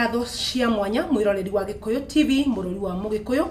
Ngatho cia mwanya mwĩroreri wa Gĩkũyũ TV, mũrori wa Mũgĩkũyũ.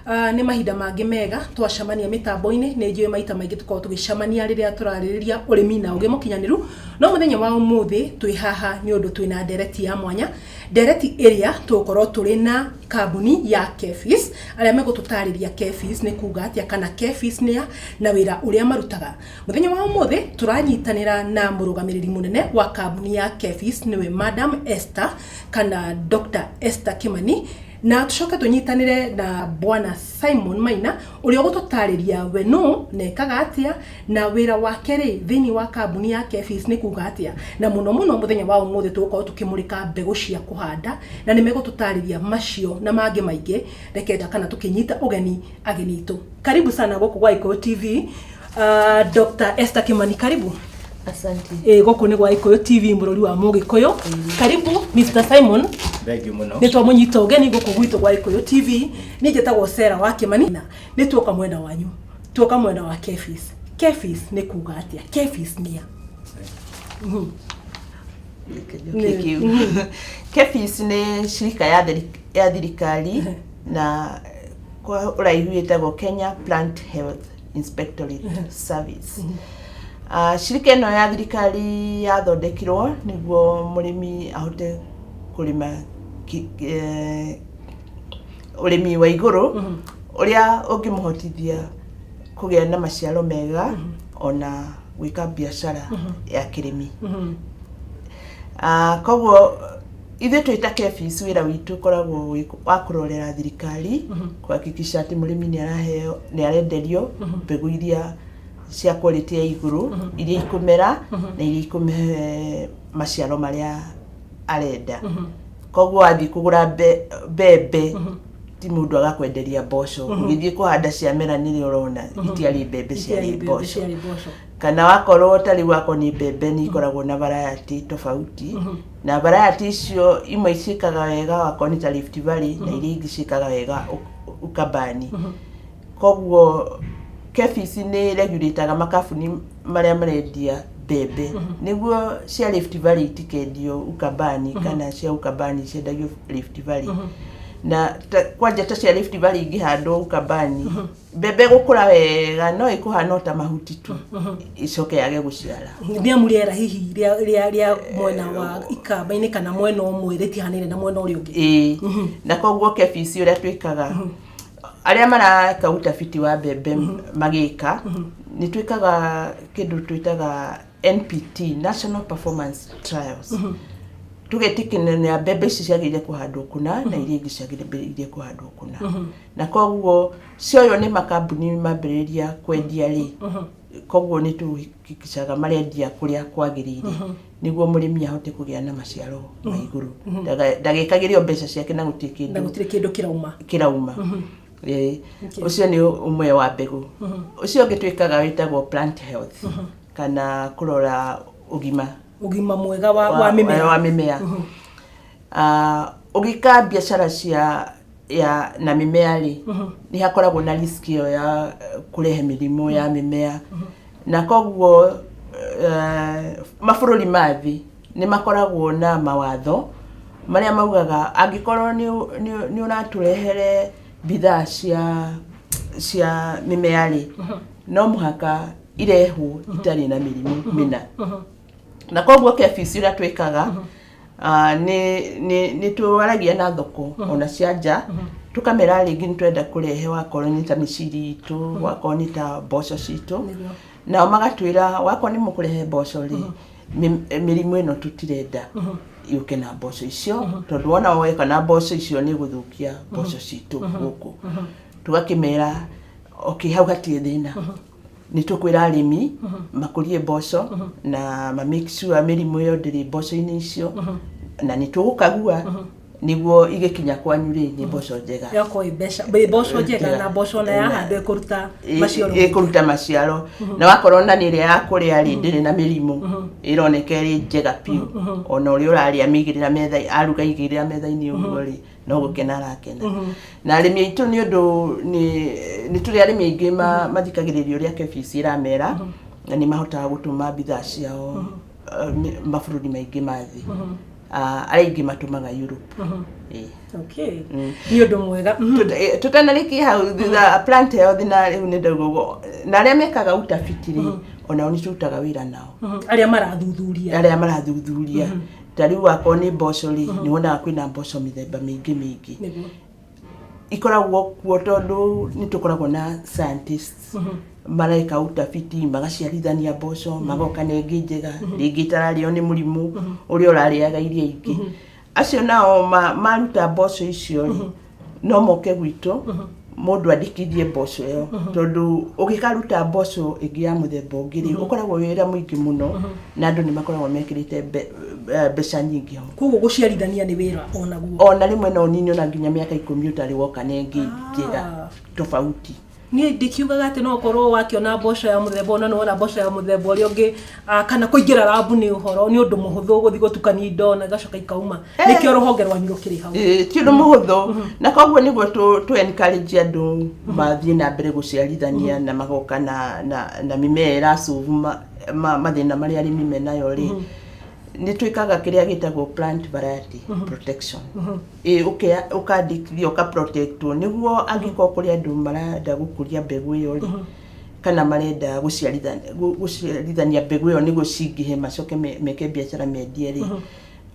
Nĩ mahinda mangĩ mega twacemania mĩtambo-inĩ. Nĩ njũĩ maita maingĩ tũkoragwo tũgĩcemania rĩrĩa tũrarĩrĩria ũrĩmi na ũgĩ mũkinyanĩru, no mũthenya wa ũmũthĩ twĩ haha nĩ ũndũ twĩna ndereti ya mwanya, ndereti ĩrĩa tũgũkorwo tũrĩ na kambuni ya KEPHIS, arĩa megũtũtarĩria KEPHIS nĩ kuga atĩa kana KEPHIS nĩ a na wĩra ũrĩa marutaga. Mũthenya wa ũmũthĩ tũranyitanĩra na mũrũgamĩrĩri mũnene wa kambuni ya KEPHIS, nĩwe Madam Esther kana Dr. Esther Kimani, na tũcoke tũnyitanĩre na Bwana Simon Maina, ũrĩa ũgũtũtarĩria we nũ na ekaga atĩa na wĩra wake rĩ thĩinĩ wa kambuni ya KEPHIS nĩ kuga atĩa. Na mũno mũno mũthenya wa ũmũthĩ tũgũkorwo tũkĩmũrĩka mbegũ cia kũhanda, na nĩ megũtũtarĩria macio na mangĩ maingĩ. Reke kana tũkĩnyita ũgeni ageni itũ. Karibu sana gũkũ gwa Gĩkũyũ TV. Dr. Esther Kimani, karibu. Asante. Gũkũ nĩ gwa Gĩkũyũ TV, mũrori wa Mũgĩkũyũ. Karibu Mr. Simon. Thank you mũno. Nĩ twamũnyita ũgeni gũkũ gwitũ gwa Gĩkũyũ TV. Niĩ njĩtagwo Sarah wa Kimani, na nĩ tuoka mwena wanyu, tuoka mwena wa KEPHIS. KEPHIS nĩ kuga atĩa? KEPHIS nĩ a? Kĩu. KEPHIS nĩ shirika ya thirikari, na kwa ũraihu ĩtagwo Kenya Plant Health Inspectorate Service. Shirika ĩno ya thirikari yathondekirwo nĩguo mũrĩmi ahote kũrĩma ũrĩmi wa igũrũ ũrĩa ũngĩmũhotithia kũgĩa na maciaro mega ona gwĩka biacara ya kĩrĩmi. Koguo ithuĩ twĩ ta KEPHIS, wĩra witũ ũkoragwo wĩ wa kũrorera thirikari kuhakikisha atĩ mũrĩmi nĩ araheo, nĩ arenderio mbegũ iria cia quality ya igũrũ, iria ikũmera na iria ikũmũhe maciaro marĩa arenda. Koguo wathiĩ kũgũra mbembe, ti mũndũ agakwenderia mboco, ũgĩthiĩ kũhanda ciamera nĩrĩo ũrona itiarĩ mbembe, ciarĩ mboco. Ciarĩ mboco. Kana wakorwo ta rĩu wakorwo nĩ mbembe, nĩ ikoragwo na variety tofauti, na variety icio imwe ciĩkaga wega wakorwo nĩ ta Rift Valley, na iria ingĩ ciĩkaga wega Ukambani. Koguo KEPHIS nĩ regulataga makabuni marĩa marendia mbembe nĩguo cia Rift Valley itikendio Ukambani, kana cia Ukambani ciendagio Rift Valley. Na kwanja ta cia Rift Valley ingĩhandwo Ukambani, mbembe gũkũra wega no ĩkũhana o ta mahuti tu, ĩcoke yage gũciara. Nĩ amu rĩera hihi rĩa mwena wa Ikamba-inĩ kana mwena ũmwe rĩtihanĩre na mwena ũrĩa ũngĩ. Ĩĩ, na koguo KEPHIS ũrĩa twĩkaga, arĩa mareka utafiti wa mbembe magĩka, nĩ twĩkaga kĩndũ twĩtaga NPT, National Performance Trials, tũgetĩkĩrania mbembe ici ciagĩrĩire kũhandwo kũna na iria ingĩ ciagĩrĩire kũhandwo kũna. Na koguo cioywo nĩ makambuni mambĩrĩria kwendia rĩ, koguo nĩ tũhakikishaga marendia kũrĩa kwagĩrĩire nĩguo mũrĩmi ahote kũgĩa na maciaro ma igũrũ. Ndagekagĩre o mbeca ciake na gũtirĩ na kĩndũ gũtirĩ kĩndũ kĩrauma. Kĩrauma. Ĩĩ. Ũcio nĩ ũmwe wa mbegũ. Ũcio ũngĩ twĩkaga wĩtagwo plant health, kana kũrora ũgima ũgima mwega wa mĩmera. Wa mĩmera. Ũgĩka biacara cia ya na mĩmea rĩ, nĩ hakoragwo na risk ĩyo ya kũrehe mĩrimũ ya mĩmea, na koguo mabũrũri ma thĩ nĩ makoragwo na mawatho marĩa maugaga angĩkorwo nĩ ũratũrehere bidhaa cia mĩmea rĩ, no mũhaka irehwo itarĩ na mĩrimũ mĩna. Na koguo KEPHIS ũrĩa twĩkaga, nĩ twaragia na thoko ona cia nja, tũkamera rĩngĩ nĩ twenda kũrehe wakorwo nĩ ta mĩciri itũ, wakorwo nĩ ta mboco citũ. Nao magatwĩra wakorwo nĩ mũkũrehe mboco rĩ, mĩrimũ ĩno tũtirenda yũke na mboco icio, tondũ wona weka na mboco icio nĩ gũthũkia mboco citũ gũkũ. Tũgakĩmera okay, hau hatirĩ thĩna, nĩ tũkwĩra arĩmi makũrie mboco na ma make sure mĩrimũ ĩyo ndĩrĩ mboco-inĩ icio, na nĩ tũgũkagua nĩguo igĩkinya kwanyu rĩ, nĩ mboco njega. Yakorwo ĩ mbeca ĩ mboco njega, na mboco na yahandwo ĩkũruta maciaro. Ĩkũruta maciaro, na wakorwo na nĩ ĩrĩa ya kũrĩa rĩ, ndĩrĩ na mĩrimũ, ĩroneka ĩrĩ njega biũ. Ona ũrĩa ũrarĩa mĩigĩrĩra metha, aruga igĩrĩra metha-inĩ ũguo rĩ, no gũkena arakena. Na arĩmi aitũ, nĩ ũndũ nĩ tũrĩ arĩmi aingĩ mathikagĩrĩria ũrĩa KEPHIS ĩramera, na nĩ mahotaga gũtũma bidhaa ciao mabũrũri maingĩ ma thĩ. Arĩa aingĩ matũmaga Europe. Ĩĩ. Okay, nĩ ũndũ mwega. Tũtanarĩkia hau, thutha plant health na rĩu nĩ ndauga ũguo, na arĩa mekaga utafiti rĩ, onao nĩ tũrutaga wĩra nao. Arĩa marathuthuria. Arĩa marathuthuria, ta rĩu akorwo nĩ mboco rĩ, nĩ wonaga kwĩna mboco mĩthemba mĩingĩ mĩingĩ. Ikoragwo kuo tondũ nĩ tũkoragwo na scientists mareka utafiti, magaciarithania mboco, magoka na ĩngĩ njega, rĩngĩ ĩtararĩo nĩ mũrimũ ũrĩa ũrarĩaga iria ingĩ. Acio nao maruta mboco icio rĩ, no moke gwitũ, mũndũ andĩkithie mboco ĩyo, tondũ ũgĩkaruta mboco ĩngĩ ya mũthemba ũngĩ rĩ, ũkoragwo wĩra mũingĩ mũno na andũ nĩ makoragwo mekĩrĩte mbeca nyingĩ ho. Koguo gũciarithania nĩ wĩra onaguo. Ona rĩmwe no ũnine ona nginya mĩaka 10 ũtarĩ woka na ĩngĩ njega tofauti. Niĩ ndikiugaga atĩ no ũkorwo wakĩona mboco ya mũthemba ũna, nĩwona mboco ya mũthemba ũrĩa ũngĩ, kana kũingĩra rabu nĩ ũhoro, nĩ ũndũ mũhũthũ gũthiĩ gũtukania indo na igacoka ikauma. Nĩkĩo rũhonge rwanyu rũkĩrĩ hau. Ĩĩ, ti ũndũ mũhũthũ, na koguo nĩguo tũ encourage andũ mathiĩ na mbere gũciarithania na magoka na mĩmera ĩrasolve mathĩna marĩa arĩmi menayo rĩ. Nĩ twĩkaga kĩrĩa gĩtagwo plant variety protection. Ĩĩ, ũkandĩkithio, ũkaprotectwo, nĩguo angĩkorwo kũrĩ andũ marenda gũkũria mbegũ ĩyo rĩ, kana marenda gũciarithania mbegũ ĩyo nĩguo cingĩhe, macoke meke biacara mendie rĩ,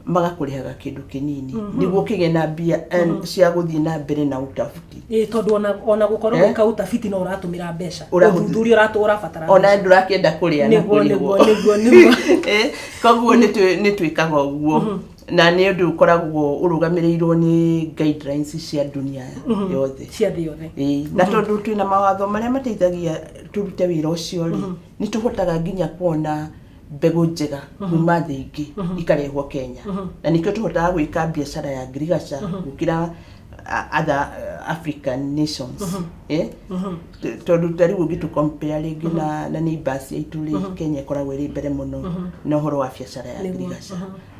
magakũrĩhaga kĩndũ kĩnini nĩguo ũkĩgĩe na mbia cia gũthiĩ na mbere na utafiti. Ĩĩ, tondũ ona gũkorwo gwĩka utafiti no ũratũmĩra mbeca. Ũthuthuria ũrabatara ona mbeca. Ndũrakĩenda kũrĩa na kũrĩhwo. Nĩguo. Koguo nĩ twĩkaga ũguo, na nĩ ũndũ ũkoragwo ũrũgamĩrĩirwo nĩ guidelines cia dunia yothe. Cia thĩ yothe. Ĩĩ, na tondũ twĩna mawatho marĩa mateithagia tũrute wĩra ũcio rĩ, nĩ tũhotaga nginya kuona mbegũ njega kuma thĩ ingĩ ikarehwo Kenya, na nĩkĩo tũhotaga gwĩka biacara ya ngirigaca gũkĩra other African nations, eh? Tondũ ta rĩu ũngĩtũ compare rĩngĩ na neighbors aitũ rĩ, Kenya ĩkoragwo ĩrĩ mbere mũno na ũhoro wa biacara ya ngirigaca,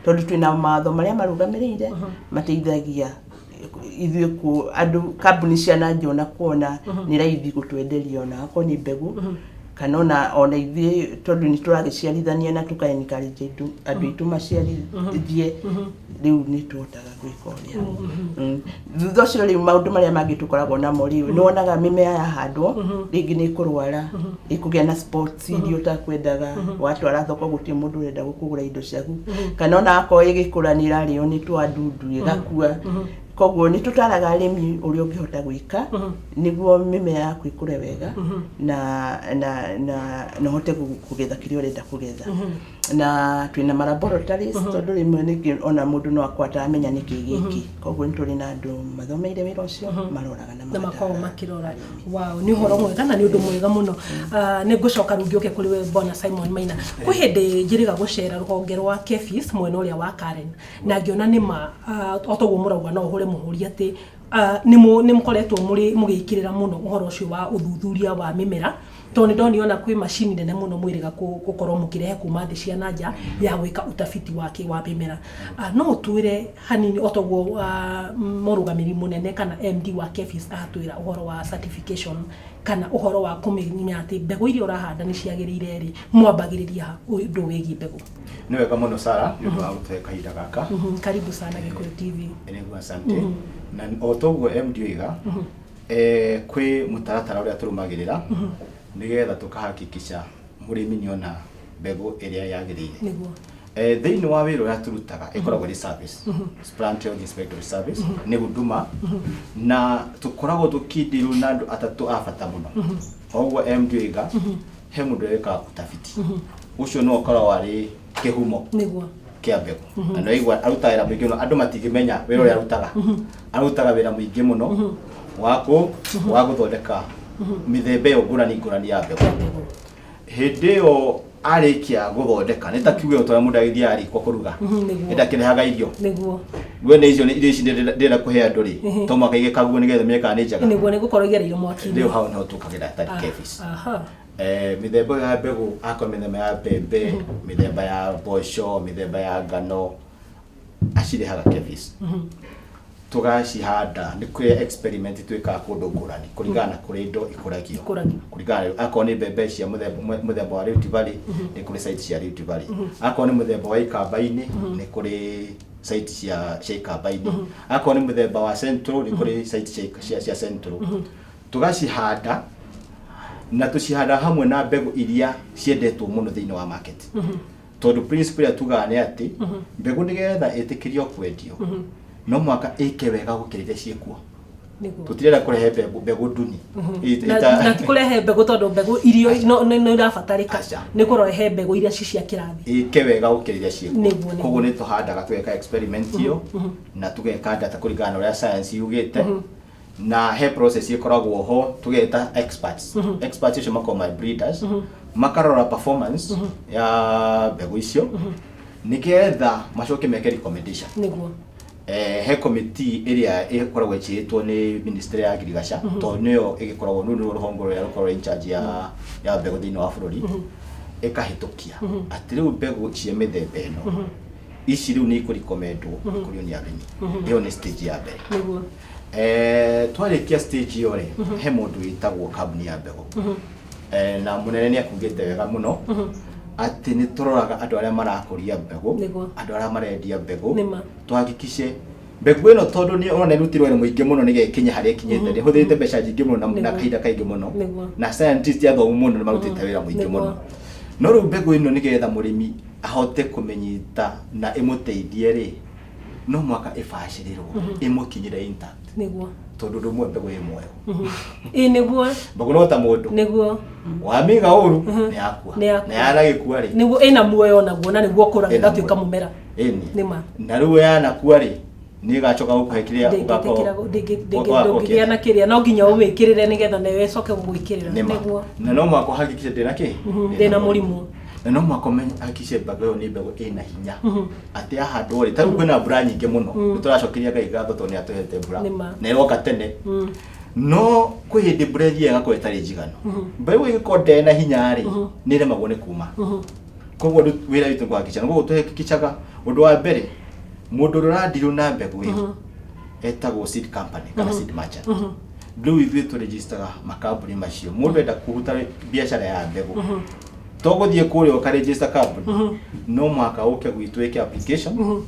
tondũ twĩna mawatho marĩa marũgamĩrĩire mateithagia ithuĩ ku andũ kambuni cia na nja ona kuona nĩ raithi gũtwenderia, ona akorwo nĩ mbegũ kana ona ithuĩ, tondũ nĩ tũragĩciarithania na tũka encourage andũ aitũ maciarithie, rĩu nĩ tũhotaga gwĩka ũrĩa. Thutha ũcio rĩu, maũndũ marĩa mangĩ tũkoragwo namo rĩu, nĩ wonaga mĩmea yahandwo rĩngĩ nĩ ĩkũrwara, ĩkũgĩa na spots iria ũtakwendaga, watwara thoko gũtirĩ mũndũ ũrenda gũkũgũra indo ciaku, kana ona akorwo ĩgĩkũra nĩ ĩrarĩo nĩ twandudu ĩgakua. Koguo nĩ tũtaraga arĩmi ũrĩa ũngĩhota gwĩka nĩguo mĩmea yaku ĩkũre wega na ũhote kũgetha kĩrĩa ũrenda kũgetha. Na twĩna ma laboratories, tondũ rĩmwe ningĩ ona mũndũ no akorwo ataramenya nĩkĩ gĩkĩ, koguo nĩ tũrĩ na andũ mathomeire wĩra ũcio maroraga na na makoragwo magatara makĩrora. Wow, nĩ ũhoro mwega na nĩ ũndũ mwega mũno. Nĩ ngũcoka rĩu ngĩũke kũrĩ we, Bwana Simon Maina. Kwĩ hĩndĩ njĩrĩga gũcera rũhonge rwa KEPHIS mwena ũrĩa wa Karen, na ngĩona nĩ ma, o toguo mũrauga, no ũhũre mũhũri atĩ nĩ mũkoretwo mũrĩ mũgĩkĩrĩra mũno ũhoro ũcio wa ũthuthuria wa mĩmera, tondũ nĩ ndonire ona kwĩ macini nene mũno mwĩrĩga gũkorwo mũkĩrehe kuma thĩ cia na nja ya gwĩka utafiti wa mĩmera. No ũtwĩre hanini, o toguo mũrũgamĩrĩri mũnene kana MD wa KEPHIS atwĩra ũhoro wa certification, kana ũhoro wa kũmenya atĩ mbegũ iria ũrahanda nĩ ciagĩrĩire rĩ, mwambagĩrĩria ha ũndũ wĩgiĩ mbegũ? Nĩ wega mũno, Sara, nĩ ũndũ wa gũtũhe kahinda gaka. Karibu sana Gĩkũyũ TV. Nĩguo, asante. Na o toguo MD oiga, kwĩ mũtaratara ũrĩa tũrũmagĩrĩra nĩgetha tũkahakikisha mũrĩmi nĩona mbegũ ĩrĩa yagĩrĩire. Thĩinĩ wa wĩra ũrĩa tũrutaga, ĩkoragwo ĩrĩ service, Plant Health Inspectorate Service nĩ huduma, na tũkoragwo tũkĩndirwo na andũ atatũ a bata mũno. O ũguo MD oiga, he mũndũ wĩkaga utafiti, ũcio no ũkoragwo arĩ kĩhumo kĩa mbegũ, na nĩwaigua arutaga wĩra mũingĩ mũno. Andũ matingĩmenya wĩra ũrĩa arutaga. Arutaga wĩra mũingĩ mũno wa gũthondeka mĩthemba ĩyo ngũrani ngũrani ya mbegũ. Hĩndĩ ĩyo arĩkia gũthondeka, nĩ ta kiuge ũrĩa mũndũ agĩthiaga riko kũruga, ĩndakĩrehaga irio. We nĩ icio nĩ irio ici ndĩrenda kũhe andũ rĩ, to mũhaka ige kaguo nĩgetha menye kana nĩ njega. Nĩguo, nĩ gũkorwo igereire mwaki-inĩ. Rĩu hau nĩho tũkagĩra tarĩ KEPHIS. Mĩthemba ĩyo ya mbegũ, akorwo mĩthemba ya mbembe, mĩthemba ya mboco, mĩthemba ya ngano, acirehaga KEPHIS, tũgacihanda. Nĩ kwĩ experiment twĩkaga kũndũ ngũrani kũringana na kũrĩa indo ikũragio. Ikũragio. Kũringana na akorwo nĩ mbembe cia mũthemba wa Rift Valley, nĩ kũrĩ site cia Rift Valley. Akorwo nĩ mũthemba wa Ikamba-inĩ, nĩ kũrĩ Site cia ikamba-inĩ. Akorwo nĩ mũthemba wa Central, nĩ kũrĩ site cia Central. Tũgacihanda na tũcihanda hamwe na mbegũ iria ciendetwo mũno thĩinĩ wa market, tondũ principle ĩrĩa tugaga nĩ atĩ mbegũ nĩgetha ĩtĩkĩrio kwendio no mũhaka ĩke wega gũkĩra iria ciĩkuo. Tũtirenda kũrehe mbegũ nduni. Na ti kũrehe mbegũ tondũ mbegũ irio no irabatarĩka. Aca. Nĩ kũrehe mbegũ iria ci cia kĩrathi. Ĩke wega gũkĩra iria ciĩkuo. Nĩguo. Koguo nĩ tũhandaga, tũgeka experiment ĩyo na tũgeka data kũringana na ũrĩa science yugĩte, na he process ĩkoragwo ho tũgeta experts. Experts icio makoragwo ma breeders, makarora performance ya mbegũ icio nĩgetha macoke meke recommendation. He committee ĩrĩa ĩkoragwo ĩchĩtwo nĩ ministry ya agriculture, tondũ nĩyo ĩgĩkoragwo rũu nĩruo rũhonge rũrĩa rũkoragwo in charge ya mbegũ thĩinĩ wa bũrũri, ĩkahĩtũkia atĩ rĩu mbegũ cia mĩthemba ĩno ici rĩu nĩ ikũrecommendwo kũrĩo nĩ arĩmi. Ĩyo nĩ stage ya mbere. Twarĩkia stage ĩyo rĩ, he mũndũ wĩtagwo kambuni ya mbegũ. Na mũnene nĩ akugĩte wega mũno atĩ nĩ tũroraga andũ arĩa marakũria mbegũ, andũ arĩa marendia mbegũ, tũhakikice mbegũ ĩno, tondũ nĩ ũrona ĩrutirwo wĩra mũingĩ mũno nĩgetha ĩkinye harĩa ĩkinyĩte, nĩ ĩhũthĩrĩte mbeca nyingĩ mũno na kahinda kaingĩ mũno, na scientist athomu mũno nĩ marutĩte wĩra mũingĩ mũno. No rĩu mbegũ ĩno, nĩgetha mũrĩmi ahote kũmĩnyita na ĩmũteithie rĩ, no mũhaka ĩbacĩrĩrwo ĩmũkinyĩre intact, tondũ ũndũ ũmwe, mbegũ ĩ muoyo. Ĩ nĩguo. Mbegũ no ta mũndũ, wamĩiga ũru nĩ yakua. Nĩ yakua. Na yanagĩkua rĩ, Nĩguo, ĩna muoyo naguo na nĩguo ũkũraga Ĩna ĩgatuĩka muoyo. mũmera. Ĩni. Nĩma. Na rĩu yanakua rĩ, nĩ ĩgacoka gũkũhe kĩrĩa Ndĩngĩtĩkĩra ũgakorwo ndũngĩgĩa na kĩrĩa, no nginya ũmĩkĩrĩre nĩgetha nayo ĩcoke gũgwĩkĩrĩra. Nĩma. Na no mũhaka ũhakikice ndĩna kĩ. Ndĩna mũrimũ. Na no mũhaka ũmenye hakikice mbegũ ĩyo nĩ mbegũ ĩna hinya, atĩ yahandwo rĩ, ta rĩu kwĩna mbura nyingĩ mũno, nĩ tũracokeria Ngai ngatho tondũ nĩ atũhete mbura na ĩroka tene, no kwĩ hĩndĩ mbura ĩthiaga ĩgakorwo ĩtarĩ njiganu. Mbegũ ĩgĩkorwo ndĩrĩ na hinya rĩ, nĩ ĩremagwo nĩ kuma. Koguo rĩu wĩra witũ nĩ kũhakikica, na koguo tũhakikicaga ũndũ wa mbere, mũndũ ũrĩa ũradeal na mbegũ ĩyo etagwo seed company kana seed merchant. Rĩu ithuĩ tũregistaga makambuni macio. Mũndũ enda kũruta biacara ya mbegũ, to gũthiĩ kũrĩa ũkaregister kambuni, no mũhaka ũke gwitũ wĩke application,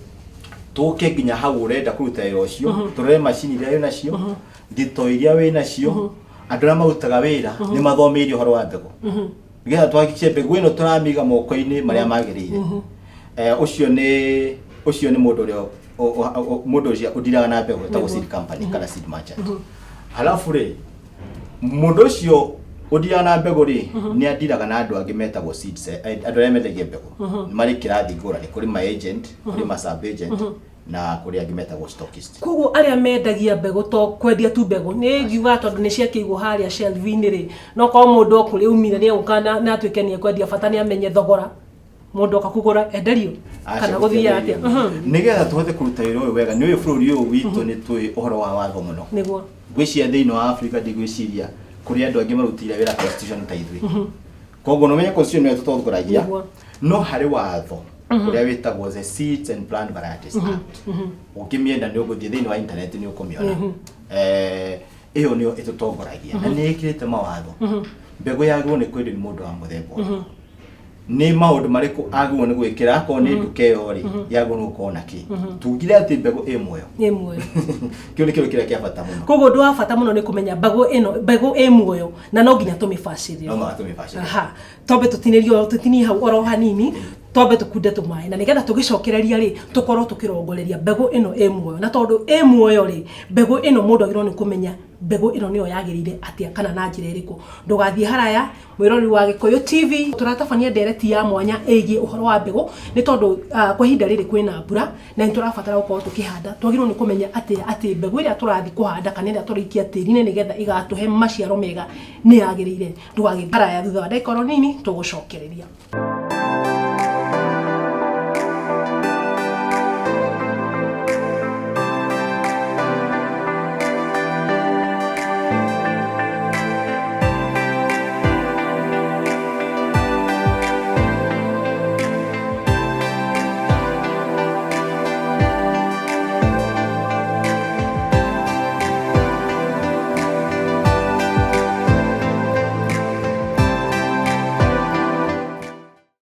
tũke nginya hau ũrenda kũruta wĩra ũcio, tũrore macini iria wĩ nacio, thito iria wĩ nacio, andũ arĩa marutaga wĩra nĩ mathomeire ũhoro wa mbegũ, nĩgetha tũhakikice mbegũ ĩno tũramĩiga moko-inĩ marĩa magĩrĩire. Ũcio nĩ mũndũ ũrĩa mũndũ ũcio ũdiraga na mbegũ etagwo seed company kana seed merchant. Halafu rĩ, mũndũ ũcio ũdiraga na mbegũ rĩ, nĩ adiraga na andũ angĩ metagwo seeds, andũ arĩa mendagia mbegũ. Nĩ marĩ kĩrathi ngũrani, kũrĩ ma agent, kũrĩ ma sub agent, na kũrĩ angĩ metagwo stockist. Koguo arĩa mendagia mbegũ to kwendia tu mbegũ, nĩ ngiuga tondũ nĩ ciakĩigwo harĩa shelf-inĩ rĩ, no korwo mũndũ o kũrĩa umire nĩ egũka na atuĩke nĩ ekwendia, bata nĩ amenye thogora, mũndũ oka kũgũra enderio kana gũthiaga atĩa? Nĩgetha tũhote kũruta wĩra ũyũ wega, nĩ ũyũ bũrũri ũyũ witũ nĩ tũĩ ũhoro wa watho mũno. Ngwĩciria thĩinĩ wa Africa, ndigwĩciria kũrĩ andũ angĩ marutĩire wĩra constitution ta ithuĩ. Koguo no menye constitution nĩyo tũtongoragia. No harĩ watho ũrĩa wĩtagwo the Seeds and Plant Varieties Act. Ũngĩmĩenda, nĩ ũgũthiĩ thĩinĩ wa internet, nĩ ũkũmĩona. Ĩyo nĩyo ĩtũtongoragia na nĩ ĩkĩrĩte mawatho mbegũ yagĩrĩirwo nĩ kwendio nĩ mũndũ wa mũthemba ũrĩkũ, nĩ maũndũ marĩkũ agĩrĩirwo nĩ gwĩkĩra, akorwo nĩ nduka ĩyo rĩ, yagĩrĩirwo nĩ gũkorwo na kĩ. Tugire atĩ mbegũ ĩ muoyo. Ĩ muoyo. Kĩu nĩ kĩndũ kĩrĩa kĩa bata mũno. Koguo ũndũ wa bata mũno nĩ kũmenya mbegũ ĩno, mbegũ ĩ muoyo, na no nginya tũmĩbacĩrĩre. No mũhaka tũmĩbacĩrĩre. Aha, twambe tũtinĩrio, tũtinie hau oro hanini, twambe tũkunde tũmaĩ, na nĩgetha tũgĩcokereria rĩ, tũkorwo tũkĩrongoreria mbegũ ĩno ĩ muoyo. Na tondũ ĩ muoyo rĩ, mbegũ ĩno mũndũ agĩrĩirwo nĩ kũmenya mbegũ ĩno nĩyo yagĩrĩire atĩa kana na njĩra ĩrĩkũ. Ndũgathiĩ haraya, mwĩroreri wa Gĩkũyũ TV, tũratabania ndereti ya mwanya ĩgiĩ ũhoro wa mbegũ, nĩ tondũ kwa ihinda rĩrĩ kwĩna mbura na nĩ tũrabatara gũkorwo tũkĩhanda. Twagĩrĩirwo nĩ kũmenya atĩa atĩ mbegũ ĩrĩa tũrathiĩ kũhanda kana ĩrĩa tũraikia tĩri-inĩ nĩgetha ĩgatũhe maciaro mega nĩ yagĩrĩire. Ndũgagĩthiĩ haraya, thutha wa ndagĩka oro nini tũgũcokereria.